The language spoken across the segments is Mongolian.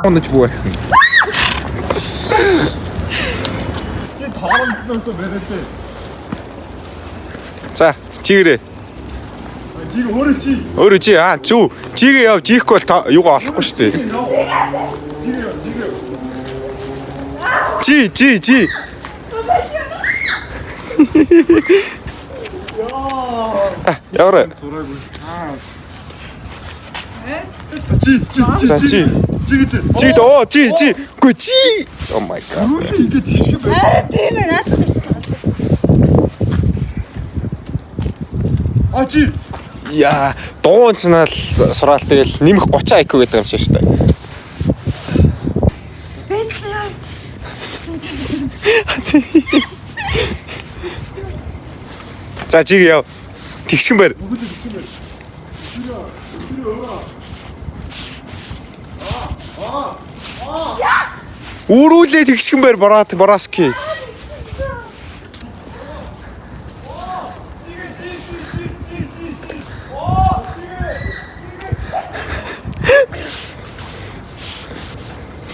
Унаж бүү архин. Чи торомдсноос бариад. За, чигээрээ. Чиг өөрөө чи. Өөрөө чи аа зү. Чигээ яв, жихгүй бол юугаа олохгүй шүү дээ. Чиг яв, чиг яв. Чи чи чи. Яваарай. Сураагүй. Аа. Чи чи чи. За чи. Чи гэдэг. Чи оо чи чи. Үгүй чи. Oh my god. Юу л ингэж тийшгүй байна. Харин тийм ээ наадах гэж байна. А чи. Яа, дуун цанаал сураал тэгэл нэмэх 30 IQ гэдэг юм шиг шүү дээ. Бэлээ. За чиг яв. Тэгшгэн барь. Үүрүүлээ тэгшгэн барь борат бороски.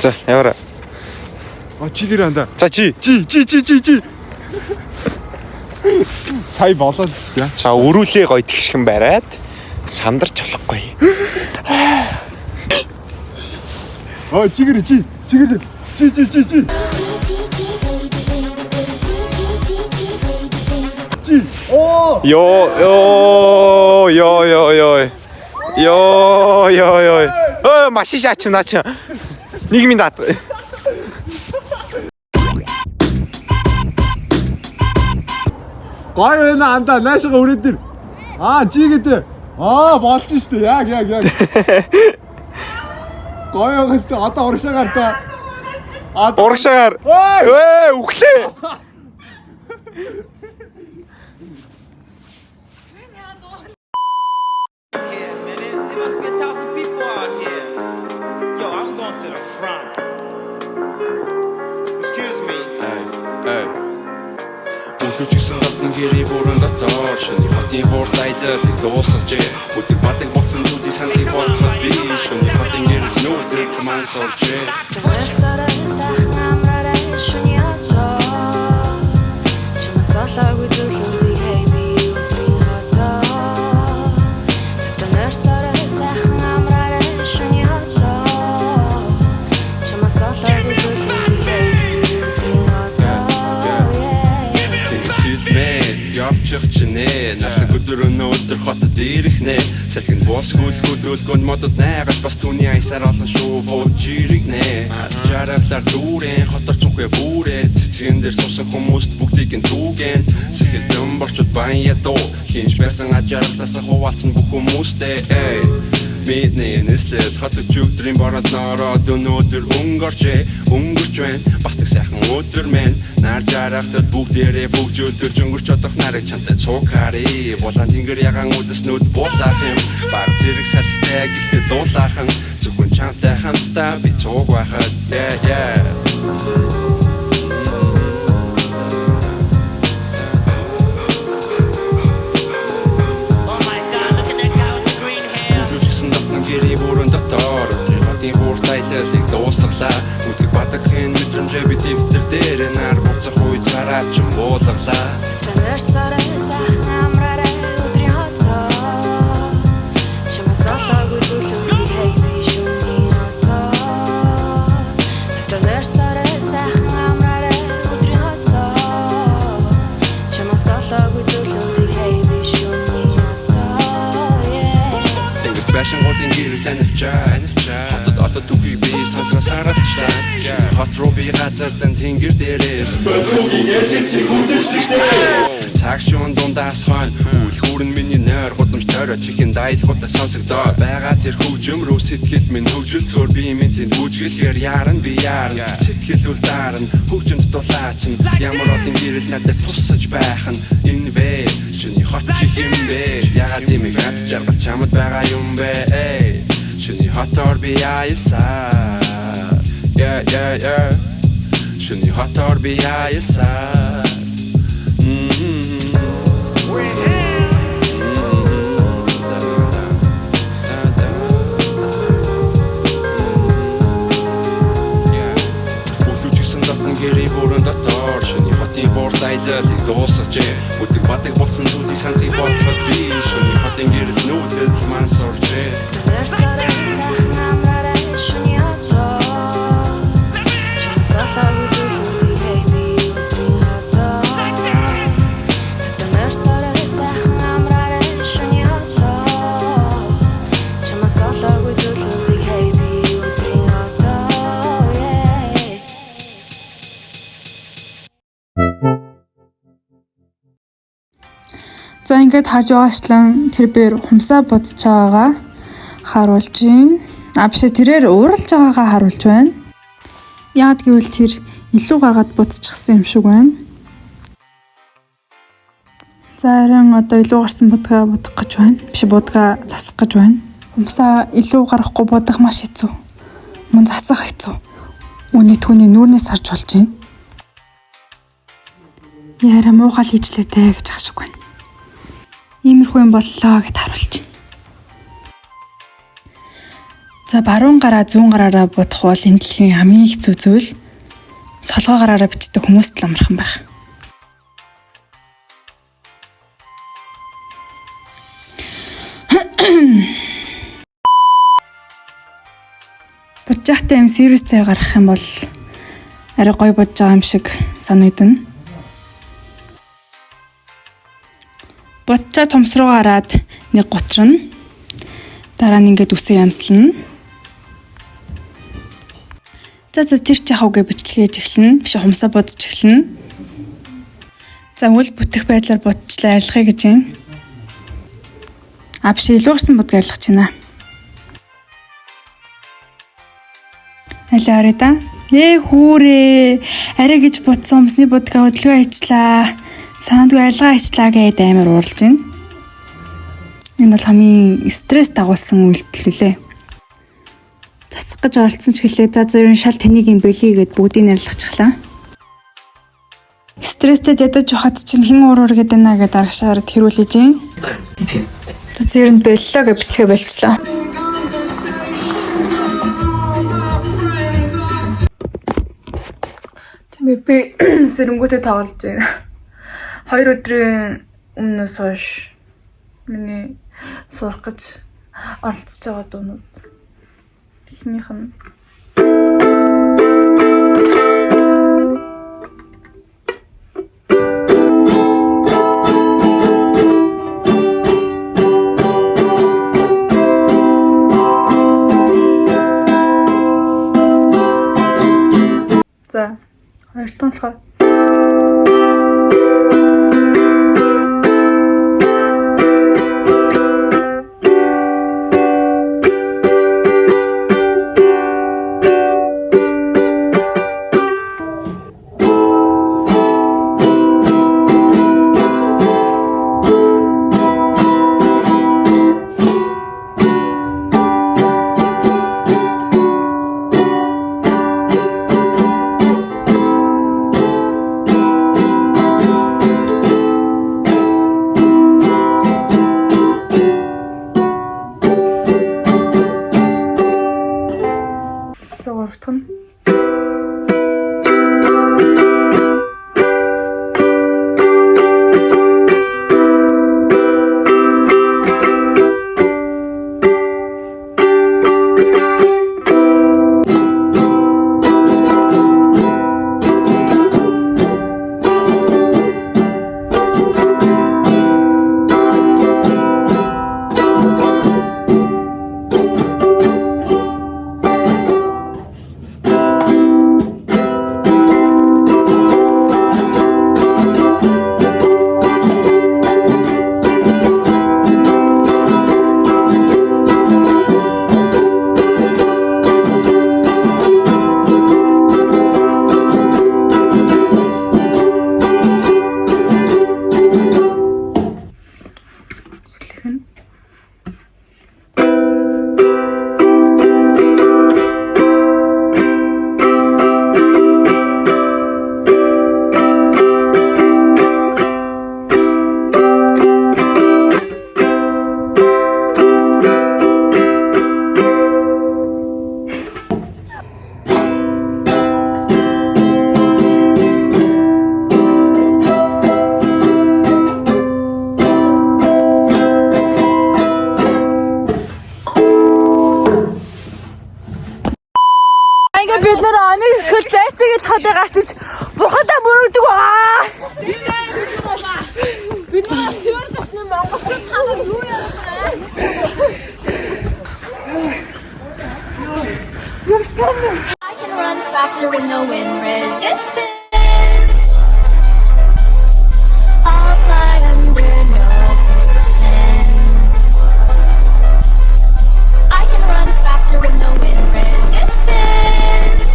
За яваарай. А чигээр анда. За чи. Чи чи чи чи чи. Сая болоод шүү дээ. За өрүүлээ гоё тэгшгэн бариад сандарч болохгүй. А чигээр чи. Чигээр чи чи чи чи. Чи. Оо. Йоо ёо ёо ёо ёо. Ёо ёо ёо. Өө машин шаач наа чи. Нийгмийн дат. Гой байна анда наашгаа өрөөд ир. Аа чи гэдэг. Аа болж штэ яг яг яг. Гой байгаа штэ одоо урагшаагаар та. Одоо Урагшаагаар. Ой! Өө үхлээ. Here, man. There must be 1,000 people out here. Yo, I'm going to the front. Excuse me. Эй, эй. Бүлүүчсэн дотн гэрээ бүрэн дотор шөний хотын урт аяллыг дуусгажээ. Бүдэг бадаг болсон зүйлийг саналыг бодоход би шөний хотын гэрэл нүүдэл маань сурчээ. Твэрсараа сайхан амраарай шүний хотоо. Чамаас олоогүй зүйлүүдийг хай би өдрийн хотоо. Твэрсараа сайхан амраарай шүний хотоо. Чамаас олоогүй зүйлүүдийг хай би өдрийн хотоо. Тэлмээ явчих чинээ Насан өдөр өнөө өдөр хотод ирэх нэ. Салхинд бус хөлхөө дөлгөнд модод найгаж бас түүний аясаар олон шувууд жирэгнэ. Аз жаргалаар дүүрэн хотор цүнхээ бүрээ цэцгэн дээр суусан хүмүүст бүгдийг нь түүгэн. Сэхэлэн борчууд бан ядуу хинч байсан аз жаргалаасаа хуваалцсан бүх хүмүүстэй. Эй. Бидний нэслэл хот өчигдрийн бороод нороод өнөөдөр өнгөрчээ өнгөрч байна бас нэг сайхан өдөр мэн нар жаргахтад бүгдээрээ хөгжөлдөж өнгөрч одох нарыг чамтай цуг харъя. Булан тэнгэр ягаан үлдэснүүд буулах юм баг зэрэг салхитай гэхдээ дуулаахан зөвхөн чамтай хамтдаа би цуг байхад yeah yeah. Oh my God, look at that guy with the green hair. Бүлүүчсэн дотн гэрээ бүрэн дотор өдрийн хотын урт аяллыг дуусгалаа. Нүдэг бадагхийн мэдрэмжээ би дэвтэр дээр нар буцах үе цараа ч буулгалаа. Твэрсараа сайхан амраарай өдрийн хотоо. Чамаас олоогүй зүйлүүдийг хай би шүний хотоо. Твэрсараа сайхан амраарай өдрийн хотоо. Чамаас олоогүй зүйлүүдийг хай би шүний хотоо. Yeah. Тэнгэрт байшингуудын гэрэл анивчаа анивчаа. Хотод одоо түүхийг би сансраа саравчлаа. Хот руу би газардан тэнгэр дээрээс Цаг шуун дундаас хойно үл хүүрэн миний нойр гудамж тойроо чихэн дайлгуудаа сонсогдоо байгаа тэр хөгжим рүү сэтгэл минь хөгжөлтөөр би минь тэнд бүжгэлэхээр яарна би яарна сэтгэл үл даарна хөгжимд дулаацна ямар олон гэрэл надад туссаж байх нь энэ вэ шөний хот чи хэн бэ ягаад ийм их аз жаргал чамд байгаа юм бэ эй шөний хотоор би аялсан yeah yeah yeah шөний хотоор би аялсан. Mm-hmm. Da, da, da, da. Аялалыг дуусгажээ. Бүдэг бадаг болсон зүйлийг санахыг бодоход би шөнийн хотын гэрэл нүдэд л мансуурчээ. Нэрсэрээ сайхан амраарай шөнийн хотоо. Чамаас олоогүй зүйлүүдийг хэй би өдрийн хотоо. Тавтай нэрсэрээ сайхан амраарай шөнийн хотоо. Чамаас олоогүй зүйлүүдийг хэй би өдрийн хотоо. Yeah. За ингээд харж байгаачлан тэр бээр хумсаа будж байгаагаа харуулж байна. А биш ээ, тэрээр ууралж байгаагаа харуулж байна. Яагаад гэвэл тэр илүү гаргаад будчихсан юм шиг байна. За харин одоо илүү гарсан будгаа будах гэж байна. Биш будгаа засах гэж байна. Хумсаа илүү гарахгүй будах маш хэцүү. Мөн засах хэцүү. Үүний түүний нүүрнээс харж болж байна. Яра муухай л хийжлээ дээ гэж ах шиг байна. Иймэрхүү юм боллоо гэд харуулж байна. За баруун гараа зүүн гараараа будах бол энэ дэлхийн хамгийн хэцүү зүйл солгой гараараа бичдэг хүмүүст л амархан байх. Будж байхдаа юм сервис цай гаргах юм бол арай гоё будж байгаа юм шиг санагдана. Будчаа томс руу гараад нэг гутрна. Дараа нь ингээд үсээ янзлана. За за тэр чи яхав гэ бичлэгээ эхэлнэ. Биш хумсаа будж эхэлнэ. За үл бүтэх байдлаар будчлаа арилгая гэж байна. А биш илүү гарсан будг арилгах чинь аа. Алаа арай да. Ээ хүүрээ. Арай гэж будсан хумсны будгаа хөдөлгөөн хийчлээ. Саандгүй арилгаа хийчлээ гэд амар ууралж байна. Энэ бол хамгийн стресс дагуулсан үйлдэл үлээ. Засах гэж оролцсон ч гэлээ. За зөв шал тэнийг юм бэлий гэд бүгдийг арилгачихлаа. Стресстэй ядаж байхад чинь хэн уур үргээд байна гэдээ арагшаар тэрүүлж гин. За зөв нь боллоо гэж бичлэгээ болчлоо. Тийм ээ, би сэрэнгүүтээ тоглож байна. Хоёр өдрийн өмнөөс хойш миний сурах гэж оролцож байгаа дуунууд. Эхнийх нь За, хоёр дахь нь болохоор За гурав дахь нь Тэгээ бид нэр амиг өсгөл зайсыг л хотыг гарч ирж бурхандаа мөрөгдөг байгаа. Бид нар цэвэр цусны монголчууд та нар юу яах вэ? I can run faster with no wind resistance. I'll fly under no pollution. I can run faster with no wind resistance.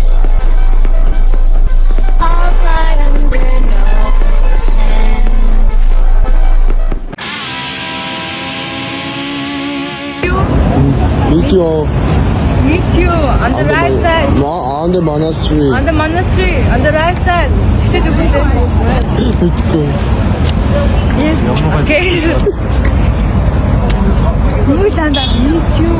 I'll fly under no pollution. Meet you Meet you on the right side. on the monastery. On the monastery on the right side. Хичээд үгүй дээ. Мэдгүй. Yes. Okay. Юу л андаа meet you.